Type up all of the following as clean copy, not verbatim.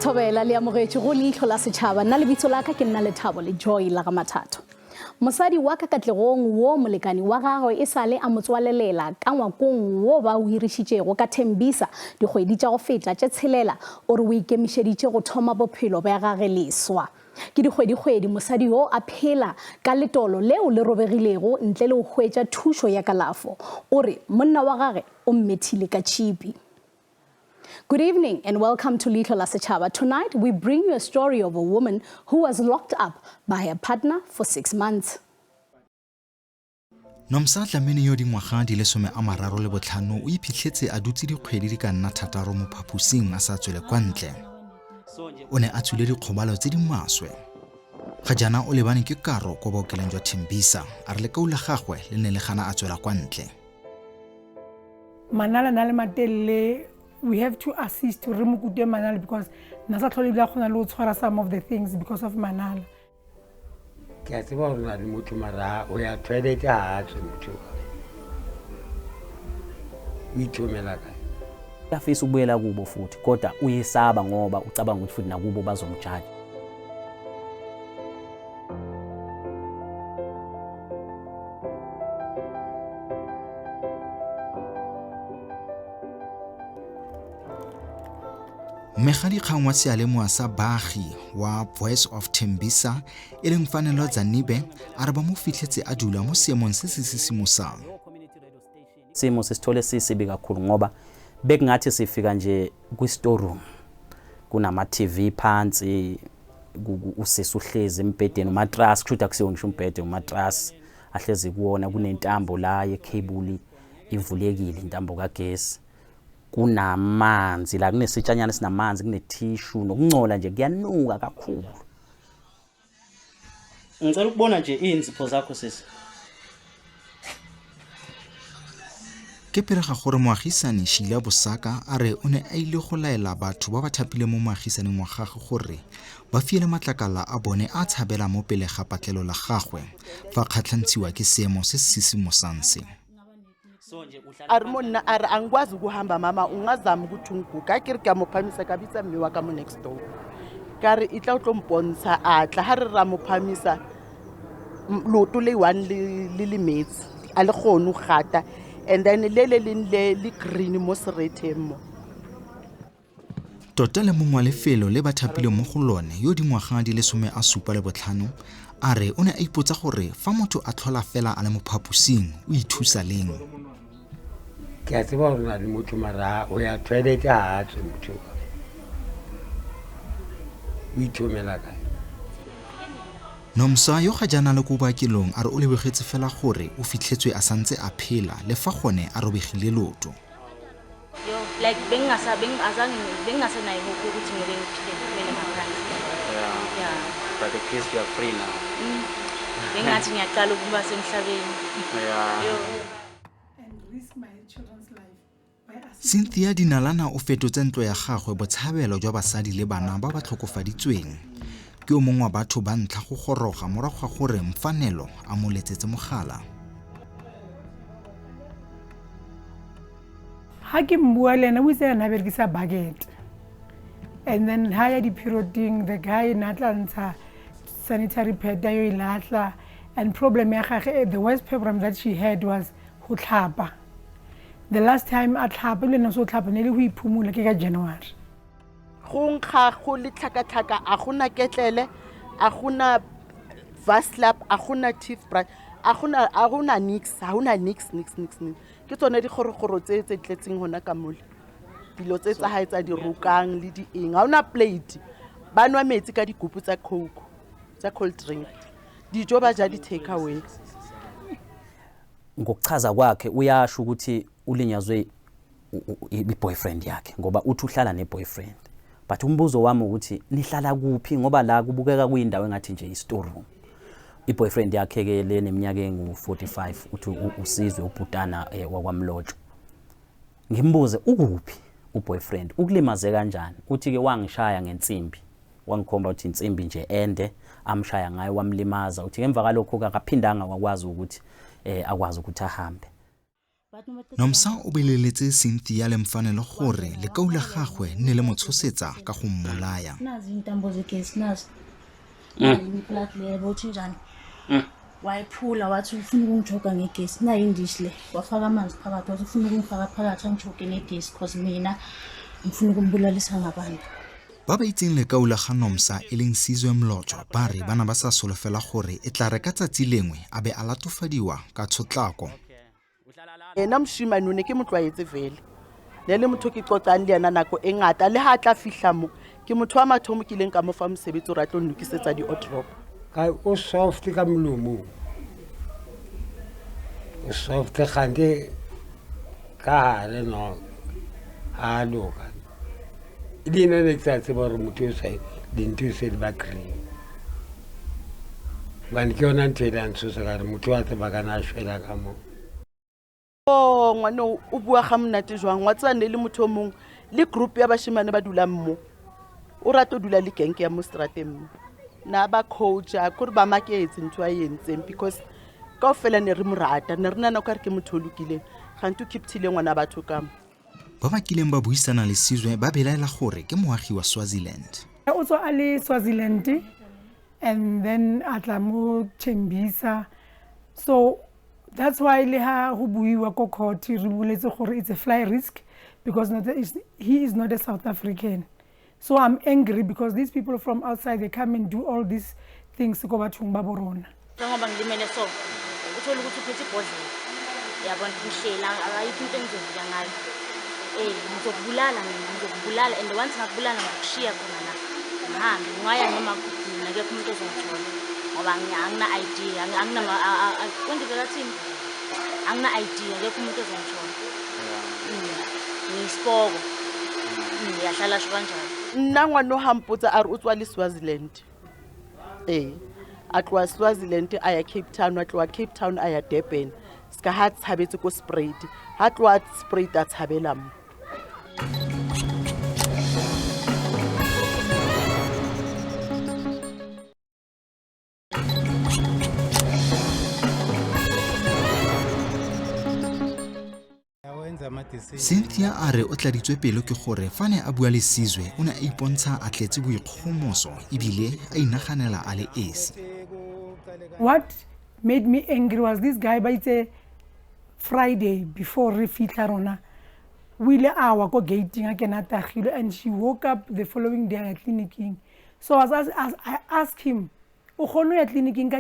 Thobela le amogetše go Leihlo la Setšhaba. Nna lebitso la ka ke nna Lethabo le Joy la ga Mathatho. Mosadi wa ka Katlegong wo molekani wa gagwe e sale a mo tswalelela ka ngwakong wo ba o hirišitšego ka Thembisa dikgwedi tša go feta tše tshelela, o re o ikemišeditše go thoma bophelo bja gage leswa. Ke dikgwedikgwedi mosadi yo a phela ka letolo leo le robegilego ntle le go hwetša thušo ya kalafo. O re monna wa gage o mmethile ka tšhipi. Good evening and welcome to Leihlo la Setšhaba. Tonight we bring you a story of a woman who was locked up by her partner for 6 months. Nomsa Dlamini yo dingwaga di le 35 o iphitlhetse a dutse dikgwedi di ka nna thataro mo phaposing a sa tswele kwa ntle. O ne a tswile dikgobalo tse di maswe. Ga jaana o lebane ke karo kwa bookelong jwa Thembisa, a re lekau la gagwe le ne le gana a tswela kwa ntle. Manala na le matelele, we have to assist re mo kute manala because na sa tlhole ebile a kgona le go tshwara some of the things because of manala. Ke a tseba gore na le motho mara o ya toilet ha a tswe motho o ithomela kae. Uyafisa ukubuyela kubo futhi kodwa uyesaba ngoba ucabanga ukuthi futhi nakubo bazomjaja. Mmegadikgang wa seyalemoya sa baagi wa Voice of Thembisa e leng Fanelo Dzanibe a re ba mo fitlhetse a dula mo seemong se se sisimosang. Isimo sisithole sisibi kakhulu ngoba bekungathi sifika nje kwi-storeroom kunama-TV phansi, usisi uhlezi embhedeni, umatrasi, kusho ukuthi akusiwo ngisho umbhede, umatrasi ahlezi kuwona, kunentambo la yekhebuli ivulekile, intambo kagesi, kunamanzi la, kunesitshanyana esinamanzi, kunethishu nokungcola nje, kuyanuka kakhulu. Ngicela ukubona nje inzipho zakho sisi. Ke pele ga gore moagisani Sheila Bosaka a re o ne a ile go laela batho ba ba thapileng mo moagisaneng wa gagwe gore ba fiele matlakala a bone a tshabela mo pele ga patlelo la gagwe fa kgatlhantshiwa ke seemo se se sisimosang se. A re mo nna a re angikwazi ukuhamba mama, ungazama ukuthi ungiguge. A ke re ke a mo phamisa, ka bitsa mme wa ka mo next door, ka re e tla o tlo mpontsha. A tla ha re ra mo phamisa, leoto le one le le metsi a le kgone go gata, and then le le leng le le green mo seretheng mo. Tota le mongwe wa lefelo le ba thapileng mo go lone yo dingwaga di le 75 a re o ne a ipotsa gore fa motho a tlhola fela a le mo phaposing o ithusa leng. Ke a tseba gore na le motho mara o ya toilet ha a tswe motho o ithomela kae. Nomsa yo ga jaana le ko bookelong a re o lebogetse fela gore o fitlhetswe a santse a phela le fa gone a robegile leoto. Yo, like bengingasa bengazange bengingasenayo hope yokuthi ngeke ngiphile ngiphumele ngaphandle. Yeah. But at least you are free now. Bengathi ngiyaqala ukuba semhlabeni. Yo. And risk my children's life by Cynthia Dinalana o fetotse ntlo ya gagwe botshabelo jwa basadi le bana ba ba tlhokofaditsweng. Ke o mongwe wa batho ba ntlha go goroga morago ga gore Mfanelo a mo letsetse mogala. Ha ke mbua le ena o itse ena a berekisa bucket, and then ha ya di-perioding the guy na tla ntsha sanitary pad a yo e latlha. And problem ya gage, the worst problem that she had was go tlhapa. The last time a tlhapa le ena so tlhapa ne le go iphumula ke ka January. Go nkga go le tlhakatlhaka, a gona ketlele, a gona vaslap, a gona teeth brush, a gona nix, ha hona nix, nix, nix, nix. Ke tsone dikgorokgoro tse tse tletseng hona ka mole. Dilo tse tsa hae tsa di rokang le di eng. Ha hona plate. Ba nwa metsi ka dikupu tsa coke, tsa cold drink. Dijo ba ja di take away. Ngokuchaza kwakhe uyasho ukuthi ulinyazwe i-boyfriend yakhe ngoba uthi uhlala ne-boyfriend. But umbuzo wami ukuthi nihlala kuphi, ngoba la kubukeka kuyindawo engathi nje i-store room. I-boyfriend yakhe ke le neminyaka engu-45 uthi uSizwe ubhutana wakwaMlotshwa. Ngimbuze ukuphi uboyfriend, ukulimaze kanjani? Uthi ke wangishaya ngensimbi, wangikhomba ukuthi insimbi nje ende amshaya ngayo wamlimaza. Uthi ngemva kalokho akaphindanga wakwazi ukuthi akwazi ukuthi ahambe. Nomsa o beleletse Cynthia le Mfanelo gore lekau la gagwe ne le mo tshosetsa ka go mmolaya. Nazi intambo zegesi nazi. Iplug le yabo uthi njani? Wayiphula wathi ufuna ukungijoga ngegesi. Nayi indishi le. Wafaka amanzi phakathi wathi ufuna ukungifaka phakathi angijoge ngegesi cause mina ngifuna ukumbulalisa ngabantu. Ba ba itseng lekau la ga Nomsa e leng Sizwe Mlotshwa ba re ba ne ba sa solofela gore e tla re ka tsatsi lengwe a be a latofadiwa ka tshotlako. Yena moshimane o ne ke mo tlwaetse vele, ne le motho ke qoqang le yena nako e ngata, le ha a tla fihla mo ke motho wa mathomo ke ileng ka mo fa mosebetsi hore a tlo nlokisetsa di-wardrobe. Ka o soft ka molomong, o soft kgante ka hare no ha a loka. Le ena ne ke sa tseba hore motho o sa dintho se di ba green, hobane ke yona ntho e le a ntshosa ka re motho wa tseba kana a shwela ka moo. Oh, ngwane o bua ga monate jwang, wa tseba ne le motho o mong le group ya bashimane ba dulang mo, o rata ho dula le gang ya mo strateng mo. Na ba coacha kore ba maketse ntho a e entseng, because kaofela ne re mo rata, ne re nahana o kare ke motho o lokileng, kgante o keep-ile ngwana batho ka mo. Ba ba kileng ba buisana le Sizwe ba belaela gore ke moagi wa Swaziland. O tswa a le Swaziland and then a tla mo Tembisa. So that's why le ha ho buiwa ko court re boletse gore it's a fly risk because not, he is not a South African. So I'm angry because these people from outside, they come and do all these things ko bathong ba bo rona. Njengoba ngilimele so, uthola ukuthi uphethe ibhodlela. Yabona ngihleli ayikho into engizovuka ngayo. Ngizokubulala mina, ngizokubulala and once ngakubulala ngizokushiya khona la. Ngihambe ngingaya noma kuphi mina, akekho umuntu ozongithola. Ngoba angina ID, angina konje bekathini? Angina ID, akekho umuntu ozongithola. Ngiyisipoko. Ngiyahlala sho kanjalo. Nna ngwana o hampotsa a re o tswa le Swaziland. A tloha Swaziland a ya Cape Town, a tloha Cape Town a ya Durban. Ska ha tshabetse ko Spruit, ha tloha Spruit a tshabela mo. Cynthia a re o tladitswe pelo ke gore fa ne a bua le Sizwe o ne a ipontsha a tletse boikgogomoso ebile a inaganela a le esi. What made me angry was this guy ba itse Friday before re fitlha rona o ile a wa ko gating a kena tagilwe, and she woke up the following day a ya tleliniking. So as I asked him, o kgone ho ya tleliniking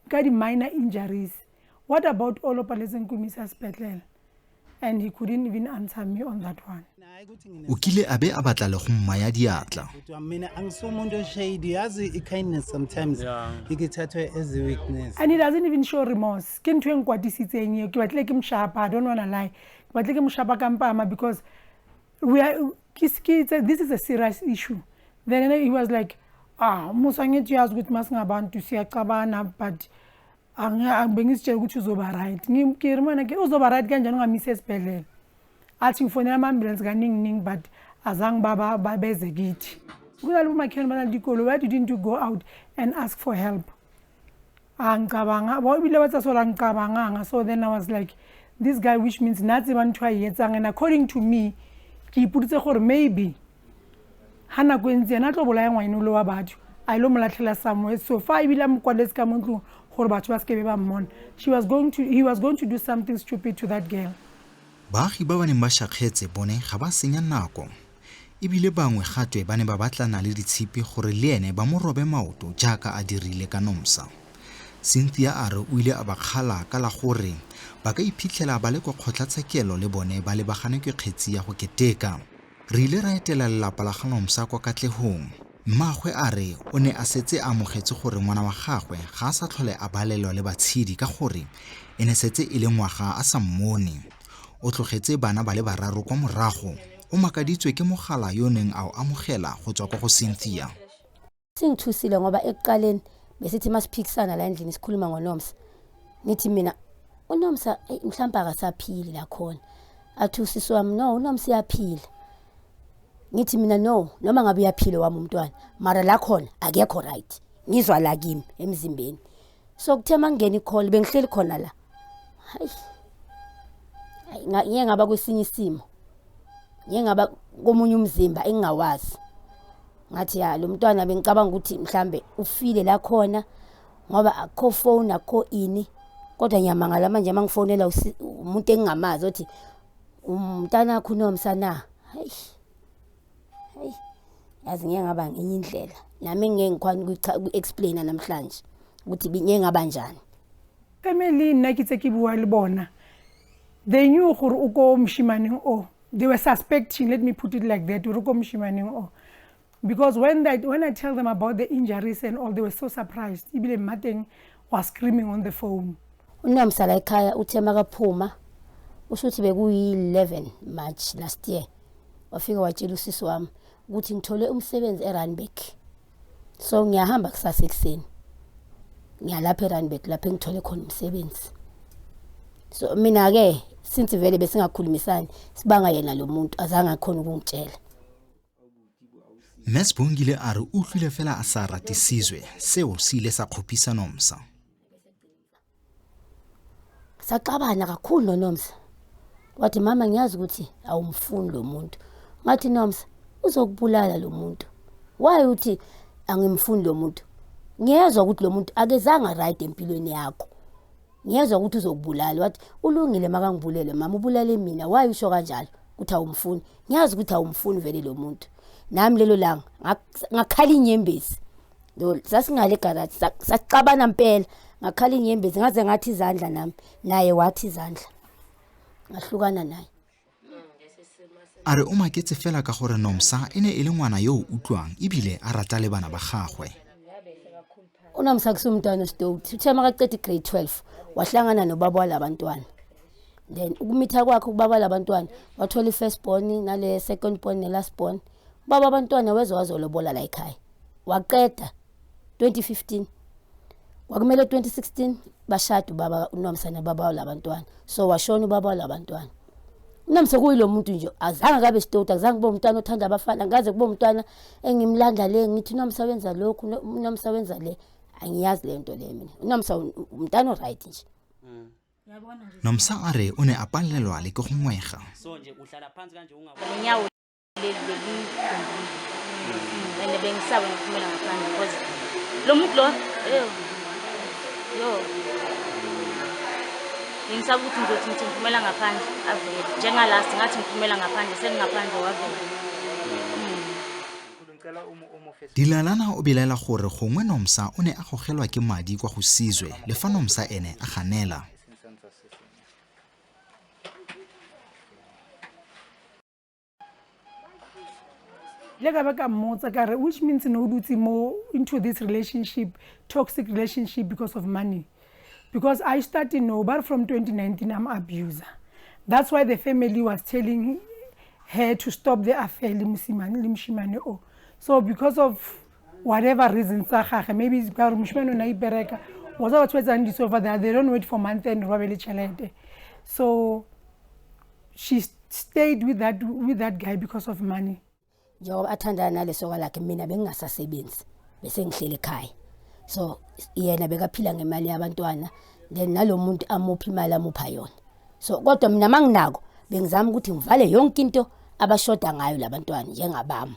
ka di minor injuries, what about all o paletseng ko misa sepetlele? And he couldn't even answer me on that one. O kile a be a batla le go mmaya diatla. Mina angisumuntu oshady, yazi i-kindness sometimes ikithathwe as a weakness. And he doesn't even show remorse. Ke ntho e nkwatisitseng eo, ke batlile ke moshapa, I don't wanna lie. Ke batlile ke moshapa ka mpama because we are, ke, ke, this is a serious issue. Then he was like, Musa ngithi uyazi ukuthi masingabantu siyacabana, but bengisitshela ukuthi uzoba right. Ke re mona ke uzoba right kanjani ungamisa esibhedlela? Athi ngifonela ama-ambulance kaningi-ningi, but azange babeze kithi. Kunale bomakhelwane ba na le dikoloi, why didn't you go out and ask for help? Angicabanga, bo ebile ba tsa sola ngicabanganga. So then I was like, this guy, which means nna tseba ntho a e etsang, and according to me, ke ipoditse gore maybe ha nako e ntse yena a tlo bolaya ngwana o le wa batho, a ilo mo latlhela somewhere. So fa ebile a mo kwaletse ka mo ntlong gore batho ba seke be ba mmona, he was going to do something stupid to that girl. Baagi ba ba neng ba shakgetse bone ga ba senya nako, ebile bangwe gatwe ba ne ba batlana le ditshipi gore le ene ba mo robe maoto jaaka a dirile ka Nomsa. Cynthia a re o ile a ba kgala ka la gore ba ka iphitlhela ba le kwa kgotlatshekelo le bone ba lebagane ke kgetsi ya go keteka. Re ile ra etela lelapa la ga Nomsa kwa Katlehong. Mmagwe a re o ne a setse a amogetse gore ngwana wa gagwe ga a sa tlhole a balelwa le batshedi ka gore e ne setse e le ngwaga a sa mmone. O tlogetse bana ba le bararo kwa morago. o makaditswe ke mogala yo o neng a o amogela go tswa kwa go Cynthia. Singithusile ngoba ekuqaleni besithi masiphikisana la endlini sikhuluma ngoNomsa, ngithi mina uNomsa mhlawumbe akasaphili la khona, athi usisi wami no, uNomsa uyaphila. Ngithi mina no, noma ngabe uyaphila wami umntwana, mara la khona akekho right, ngizwa la kimi emzimbeni. So kuthe mangena i-call bengihleli khona la, hayi ngiye ngaba kwesinye isimo, ngiye ngaba komunye umzimba engingawazi. Ngathi ya lo mntwana bengicabanga ukuthi mhlambe ufile la khona ngoba akho phone akho ini, kodwa ngiyamangala manje mangifonela umuntu engingamazi othi umntana wakho uNomsa na. Hayi hayi, yazi ngeke ngaba ngenye indlela nami ngeke ngikhona uku-explaina namhlanje ukuthi ngeke ngaba njani. Family nna ke tse ke bua le bona, they knew gore o ko moshimaneng o, they were suspecting, let me put it like that, gore o ko moshimaneng o. Because when I tell them about the injuries and all, they were so surprised. Ebile Mateng was screaming on the phone. UNomsa la ekhaya uthe makaphuma, usho ukuthi bekuyi-11 March last year, wafika watshela usisi wami ukuthi ngithole umsebenzi eRandburg, so ngiyahamba kusasa ekuseni ngiyalapha eRandburg lapho engithole khona umsebenzi. So mina-ke since vele besingakhulumisani sibanga yena lo muntu azange akhona ukungitshela. Mme Sibongile a re o utlwile fela a sa rate Sizwe, seo se ile sa kgopisa Nomsa. Saxabana kakhulu noNomsa. Wathi mama ngiyazi ukuthi awumfuni lo muntu. Ngathi Nomsa uzokubulala lo muntu. Why uthi angimfuni lo muntu? Ngiyezwa ukuthi lo muntu akezanga right empilweni yakho. Ngiyezwa ukuthi uzokubulala. Wathi ulungile makangibulele mama, ubulale mina. Why usho kanjalo ukuthi awumfuni? Ngiyazi ukuthi awumfuni vele lo muntu. Nami lelo langa ngakhala inyembezi. Sasingale garage saxabana impela, ngakhala inyembezi ngaze ngathi izandla nami, naye wathi izandla, ngahlukana naye. A re o maketse fela ka gore Nomsa e ne e le ngwana yo o utlwang ebile a rata le bana ba gagwe. UNomsa kusumntwana ositoti, uthe makaqeda i-grade 12 wahlangana nobaba walabantwana. Then ukumitha kwakhe ubaba walabantwana wathola i-first born nale second born ne last born. Ubaba abantwana wezwa wazolobola la ekhaya. Waqeda 2015. Kwakumele 2016 bashada ubaba uNomsa nobaba walabantwana. So washona ubaba walabantwana. UNomsa kuyilo muntu nje azange kabe sitoti, azange kube umntwana othanda abafana, ngaze kube umntwana engimlanda le ngithi uNomsa wenza lokhu, uNomsa wenza le, angiyazi le nto le mina. UNomsa umntwana right nje. Nomsa a re o ne a palelwa le ke go ngwega. So nje uhlala phansi kanje unyawo leli and bengisaba nokuphumela ngaphandle because lo muntu lo yo bengisaba ukuthi ngizothi ngithi ngiphumela ngaphandle avele, njengalast ngathi ngiphumela ngaphandle sengingaphandle wavela. Dilalana o belaela gore gongwe Nomsa o ne a gogelwa ke madi kwa go Sizwe le fa Nomsa ene a ganela. Le ka ba ka mmotsa ka re, which means no dutse mo into this relationship, toxic relationship, because of money. Because I started know, but from 2019 I'm abuser. That's why the family was telling her to stop the affair le moshimane o. So because of whatever reasons tsa gagwe, maybe it's because moshimane o ne a ipereka, wa tseba batho ba etsang di-sofa there, they don't wait for month end ba be le tjhelete. So she stayed with that guy because of money. Njengoba athandana nalesoka lakhe mina bengingasasebenzi, bese ngihlele ekhaya. So yena bekaphila ngemali yabantwana, then nalo muntu amuphi imali amupha yona. So kodwa mina manginako bengizama ukuthi ngivale yonke into abashoda ngayo labantwana njengabami.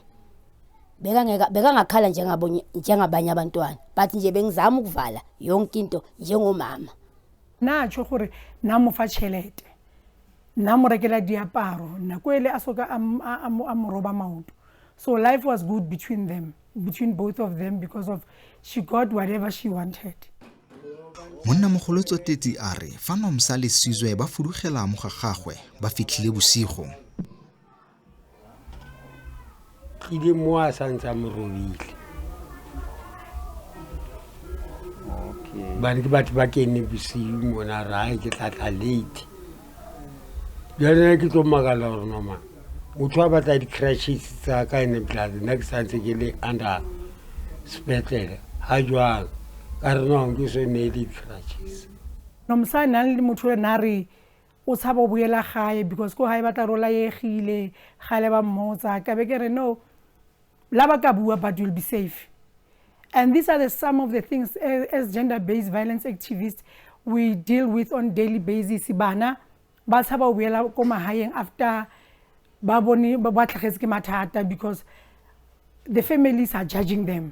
Bekangakhala njengabanye abantwana, but nje bengizama ukuvala yonke into njengomama. Natsho gore na mo fa tjhelete, na mo rekela diaparo, nako ele a soka a mo roba maoto. So life was good between them, between both of them, because of she got whatever she wanted. Monnamogolo Tsotetsi a re fa Nomsa le Sizwe ba fudugela mo ga gagwe ba fitlhile bosigo. Tlile mo a santse a mo robile. Bane ke batho ba kene bosigo mona rae ke tla tla late. Jale ke tlo makala gore noma Motho a batla di-crutches tsa ka, ene plus nna ke santse ke le under sepetlele ga jwang, ka re no ke so neele di-crutches. Nomsa na le motho le na re o tshaba go boela gae because ko gae ba tla rolaegile gale ba mmotsa. Ka be ke re no, la ba ka bua, but you'll be safe. And these are the some of the things as gender-based violence activists we deal with on daily basis. Bana ba tshaba go boela ko magaeng after ba bone ba tlhagetse ke mathata because the families are judging them.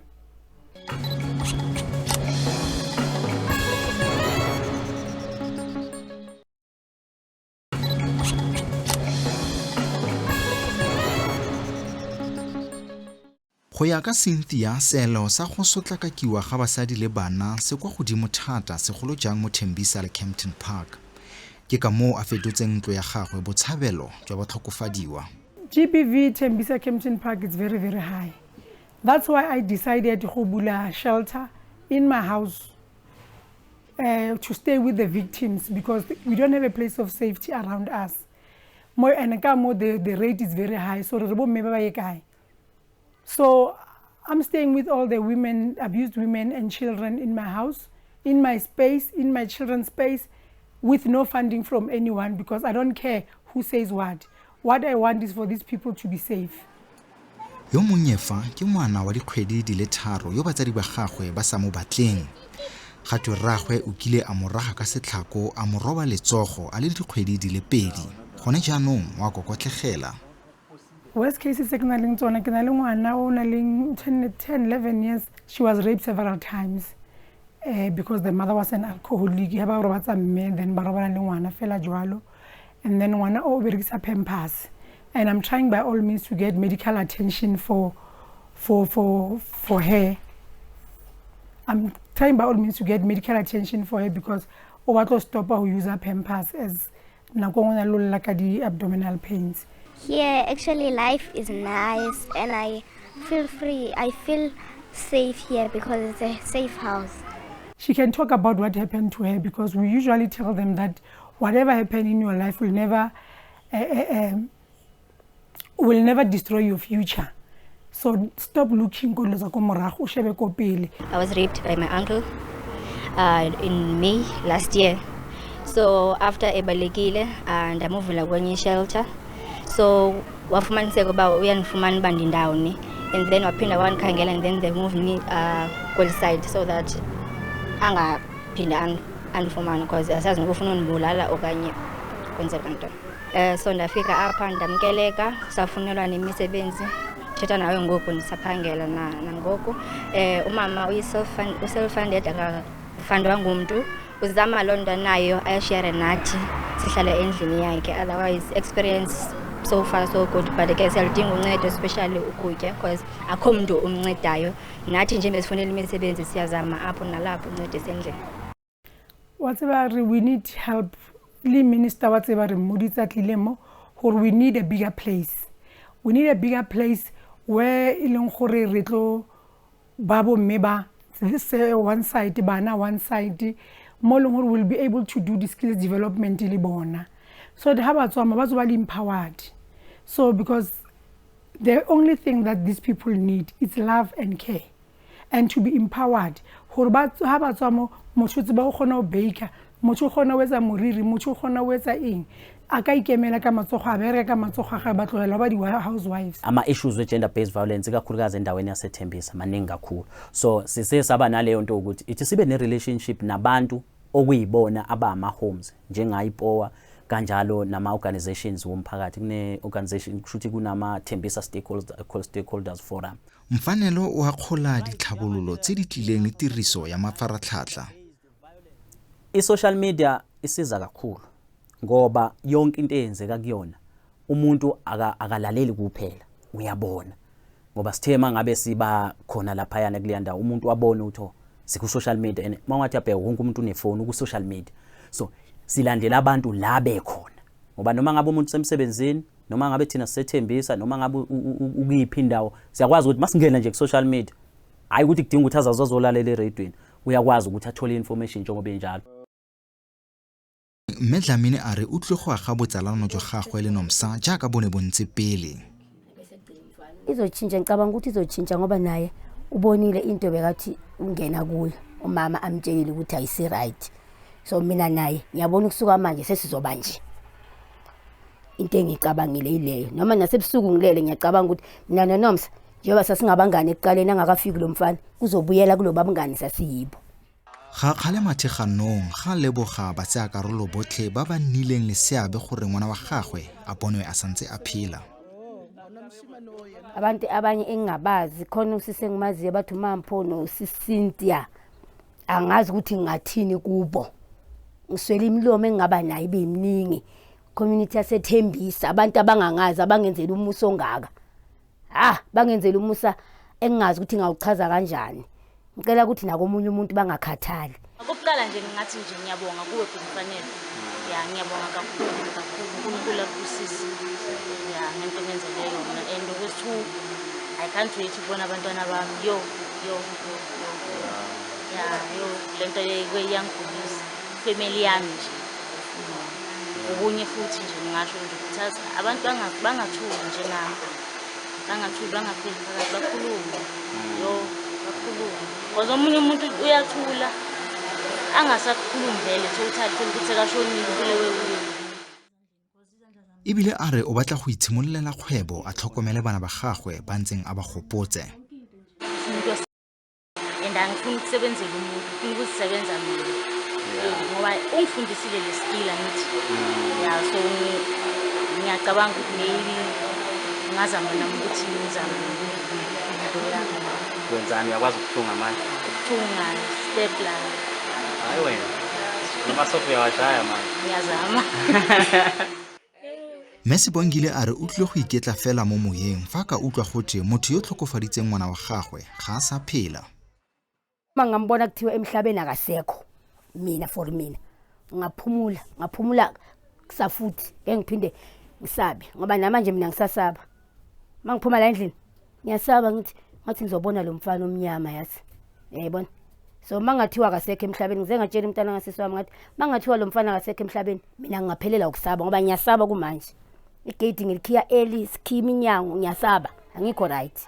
Go ya ka Cynthia, seelo sa go sotlakakiwa ga basadi le bana se kwa godimo thata, segolo jang mo Tembisa le Kempton Park. Ke ka moo a fetotseng ntlo ya gagwe botshabelo jwa batlhokofadiwa. GBV Tembisa Kempton Park is very, very high. That's why I decided to bula shelter in my house to stay with the victims because we don't have a place of safety around us. More and ka mo the rate is very high, so re bo mme ba ba ye kae? So I'm staying with all the women, abused women and children in my house, in my space, in my children's space, with no funding from anyone because I don't care who says what. What I want is for these people to be safe. Yo monnye fa ke ngwana wa dikgwedi di le 3 yo batsadi ba gagwe ba sa mo batleng. Ga twe rraagwe o kile a mo raga ka setlhako a mo roba letsogo a le dikgwedi di le 2. Gone jaanong wa kokotlegela. Worst cases tse ke nang le tsona, ke na le ngwana o nang le 10, 11 years. She was raped several times because the mother was an alcoholic. Ha ba robatsa mme, then ba robala le ngwana fela jwalo. And then ngwana o berekisa Pampers. And I'm trying by all means to get medical attention for her. I'm trying by all means to get medical attention for her because o batla ho stop-a ho use Pampers as nako e nngwe o na le ho lla ka di-abdominal pains. Here, actually, life is nice and I feel free. I feel safe here because it's a safe house. She can talk about what happened to her because we usually tell them that whatever happened in your life will never destroy your future. So stop looking ko dilo tsa ko morago, o shebe ko pele. I was raped by my uncle in May last year. So after ebalekile, ndamuvula kwenye shelter. So wafumaniseka uba uyandifumana uba ndindawoni, and then waphinda wandikhangela, and then they moved me kweli side so that angaphinda andifumane because asazi noba ufuna undibulala okanye kwenzeka ntoni. So ndafika apha ndamkeleka, safunelwa nemisebenzi. Thetha nawe ngoku ndisaphangela nangoku. Umama uyi-self-funded, akafundwa ngumntu. Uzama loo nto anayo ayashere nathi, sihlale endlini yakhe. Otherwise experience so far so good, but ke siyaludinga uncedo, especially ukutya, because akho mntu umncedayo. Nathi nje besifunela imisebenzi siyazama apho nalapho uncedisa endlini. Wa tseba re we need help. Le minister wa tseba re mmoditse a tlile mo gore we need a bigger place. We need a bigger place where e leng gore re tlo ba bomme ba this one side, bana one side, mo leng gore we'll be able to do the skills development le bona. So that ha ba tswa mo, ba tswa ba le empowered. So because the only thing that these people need is love and care and to be empowered. Gore ba ha ba tswa mo, motho o tseba o kgona ho baker, motho o kgona ho etsa moriri, motho o kgona ho etsa eng. A ka ikemela ka matsogo, a bereka ka matsogo a gagwe, ba tlohela ba di-housewives. Ama-issues we-gender-based violence ikakhulukazi endaweni yaseThembisa maningi kakhulu. So sise saba naleyo nto ukuthi ithi sibe ne-relationship nabantu okuyibona abama-homes njengayo iPOWA kanjalo nama-organizations womphakathi. Kune-organization kusho ukuthi kunama-Tembisa Stakeholders Forum. Mfanelo o akgola ditlhabololo tse di tlileng le tiriso ya mafaratlhatlha. I-social media isiza kakhulu ngoba yonke into eyenzeka kuyona umuntu akalaleli kuphela, uyabona. Ngoba sithe mangabe siba khona laphayana kuleya ndawo umuntu wabona ukuthi oh, siku-social media, and uma ungathi uyabheka wonke umuntu unefoni uku-social media. So silandela abantu la bekhona, ngoba noma ngabe umuntu usemsebenzini, noma ngabe thina sisethembisa, noma ngabe ukuyiphi indawo, siyakwazi ukuthi masingena nje ku-social media, hhayi ukuthi kudinga ukuthi azaze azolalela erediyweni, uyakwazi ukuthi athole i-information njengoba injalo. Mme Dlamini a re o tlile go aga botsalano jwa gagwe le Nomsa jaaka bo ne bo ntse pele. Izotshintsha, ngicabanga ukuthi izotshintsha ngoba naye ubonile into bekathi ungena kuyo, umama amtshelile ukuthi ayisi-right. So mina naye ngiyabona ukusuka manje sesizoba nje. Into engiyicabangile yileyo, noma nasebusuku ngilele ngiyacabanga ukuthi mina noNomsa njengoba sasingabangani ekuqaleni angakafiki lo mfana, kuzobuyela kulo babungani sasiyibo. Ga kgale mathe ganong ga leboga batsayakarolo botlhe ba ba nnileng le seabe gore ngwana wa gagwe a bonwe a santse a phela. Abantu abanye engingabazi khona usisi engimaziyo bathi uMampho noSiCynthia, angazi ukuthi ngingathini kubo, ngiswele imilomo engingaba nayo ibe iminingi. Community yaseThembisa, abantu abangangazi abangenzela umusa ongaka, ah bangenzela umusa engingazi ukuthi ngawuchaza kanjani. Ngicela ukuthi nakomunye umuntu bangakhathali. Okokuqala nje ngingathi nje ngiyabonga kuwe Bhuti Mfanelo. Ya, ngiyabonga kakhulu kakhulu, uNkulunkulu akubusise ya ngento ongenzele yona. And okwesi-two, I can't wait ukubona abantwana bami. Yo yo yo yo, ya yo, lento iyangigulisa, family yami nje. Okunye futhi nje ngingasho nje ukuthi abantu bangathuli njengami, bangathuli, bangapheli phakathi, bakhulume, yo, bakhulume, because omunye umuntu uyathula angasakhulumi vele totally, thola ukuthi sekashonile, ubulewe kuye. Ebile a re o batla go itshimololela kgwebo a tlhokomele bana ba gagwe ba ntseng a ba gopotse. And angifuni ukusebenzela umuntu, ngifuna ukuzisebenza mina. Ngoba ungifundisile le skill, angithi? Ya, so ngiyacabanga ukuthi maybe ngingazama nami ukuthi ngizame into yami. Wenzani, uyakwazi ukuthunga manje? Ukuthunga, stapler. Hayi wena, namasofa uyawashaya manje. Ngiyazama. Mme Sibongile a re o tlile go iketla fela mo moyeng fa a ka utlwa gote motho yo tlhokofaditseng ngwana wa gagwe ga a sa phela. Uma ngambona kuthiwa emhlabeni akasekho, mina for mina ngaphumula, ngaphumula kusafuthi, ngeke ngiphinde ngisabe, ngoba namanje mina ngisasaba. Uma ngiphuma la endlini ngiyasaba, ngithi ngathi ngizobona lo mfana omnyama, yazi, uyayibona. So uma ngathiwa akasekho emhlabeni, ngize ngatshela umntana ngasisi wami ngathi uma ngathiwa lo mfana akasekho emhlabeni, mina ngingaphelela ukusaba, ngoba ngiyasaba kumanje. Igate ngilikhiya early, sikhiya iminyango, ngiyasaba, angikho right.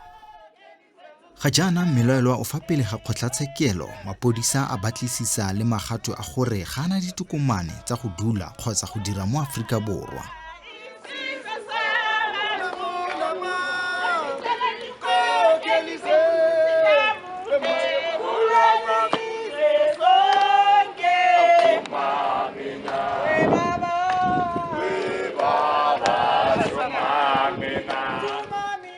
Ga jaana mmelaelwa o fa pele ga kgotlatshekelo, mapodisa a batlisisa le magatwe a gore ga ana ditokomane tsa go dula kgotsa go dira mo Aforika Borwa.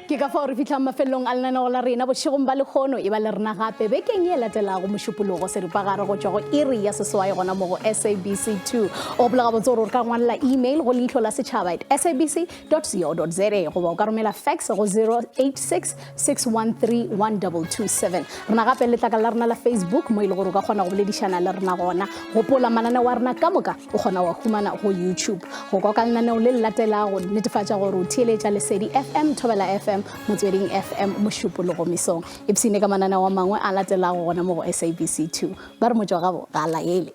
Ke ka fao re fitlhang mafelelong a lenaneo la rena bošegong ba lekgono. E ba le rena gape bekeng ye latelago Mošupologo seripagare go tšwa go iri ya 8 gona mo go SABC 2. O gopola gabotse gore o ka ngwalela email go leihlo la setšhaba at sabc co za, goba o ka romela fax go 086 613 1227. Rena gape letlakala la rena la Facebook mo e le gore o ka kgona go boledišana le rena gona. Gopola mananeo a rena ka moka o kgona wa humana go YouTube. Go kwa ka lenaneo le le latelago, netefatša gore o theeletša Lesedi FM, Thobela FM, Motsweding FM Mošupologo mesong. Ipsene ka mananeo a mangwe a latelago gona mo go SABC 2. Ba re motšwa gabo ga a laele.